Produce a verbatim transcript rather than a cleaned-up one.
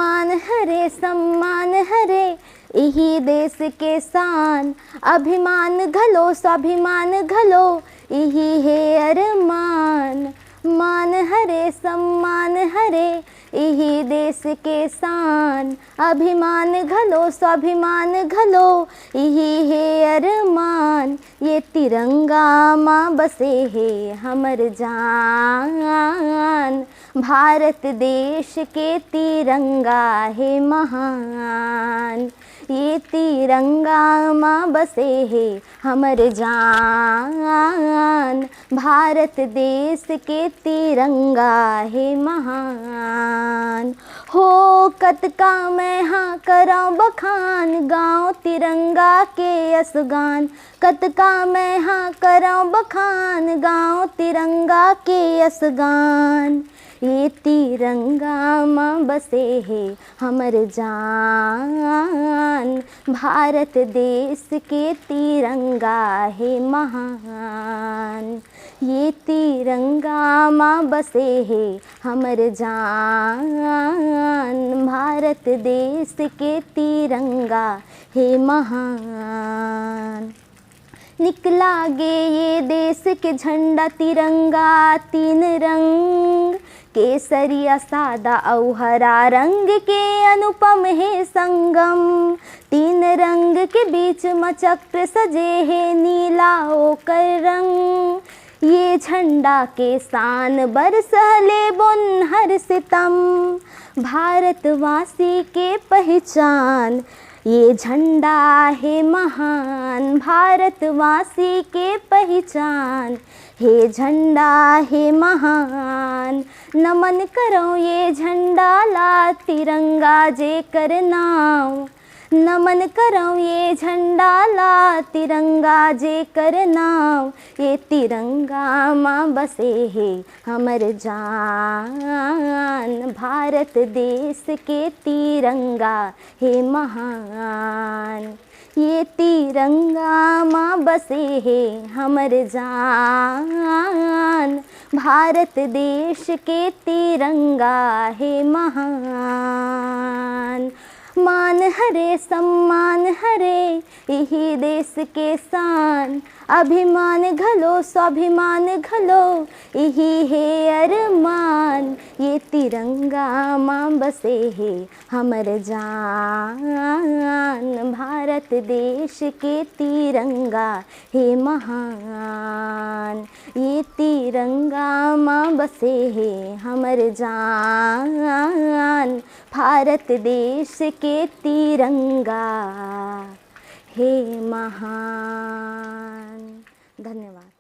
मान हरे सम्मान हरे, इही देश के शान, अभिमान घलो स्वाभिमान घलो, इही हे अरमान। मान हरे सम्मान हरे, इही देश के शान, अभिमान घलो स्वाभिमान घलो, इही हे अरमान। ये तिरंगा मा बसे हे हमर जान, भारत देश के तिरंगा हे महान। ये तिरंगा मा बसे हे हमर जान, भारत देश के तिरंगा हे महान। हो कतका मैं हा करंव बखान, गाँव तिरंगा के असगान। कतका मैं हा करंव बखान, गाँव तिरंगा के असगान। ये तिरंगा मा बसे हे हमर जान, भारत देश के तिरंगा हे महान। ये तिरंगा मा बसे हे हमर जान, भारत देश के तिरंगा हे महान। निकला गे ये देश के झंडा तिरंगा तीन रंग, केसरिया, सादा अउ हरा रंग के अनुपम हे संगम। तीन रंग के बीच म चक्र सजे हे नीला ओकर रंग। ये झंडा के शान बर सहले बोन हर सितम, भारतवासी के पहिचान। ये झंडा हे महान, भारतवासी के पहिचान। हे झंडा हे महान, नमन करंव ये झंडा ला, तिरंगा जेकर नाव। नमन करंव ये झंडा ला, तिरंगा जेकर नाव। ये तिरंगा मा बसे हे हमर जान, भारत देश के तिरंगा हे महान। ये तिरंगा मा बसे हे हमर जान, भारत देश के तिरंगा हे महान। मान हरे सम्मान हरे, इही देश के शान, अभिमान घलो स्वाभिमान घलो, इही हे अरमान। ये तिरंगा मा बसे हे हमर जान, भारत देश के तिरंगा हे महान। ये तिरंगा मा बसे हे हमर जान, भारत देश के तिरंगा हे महान। धन्यवाद।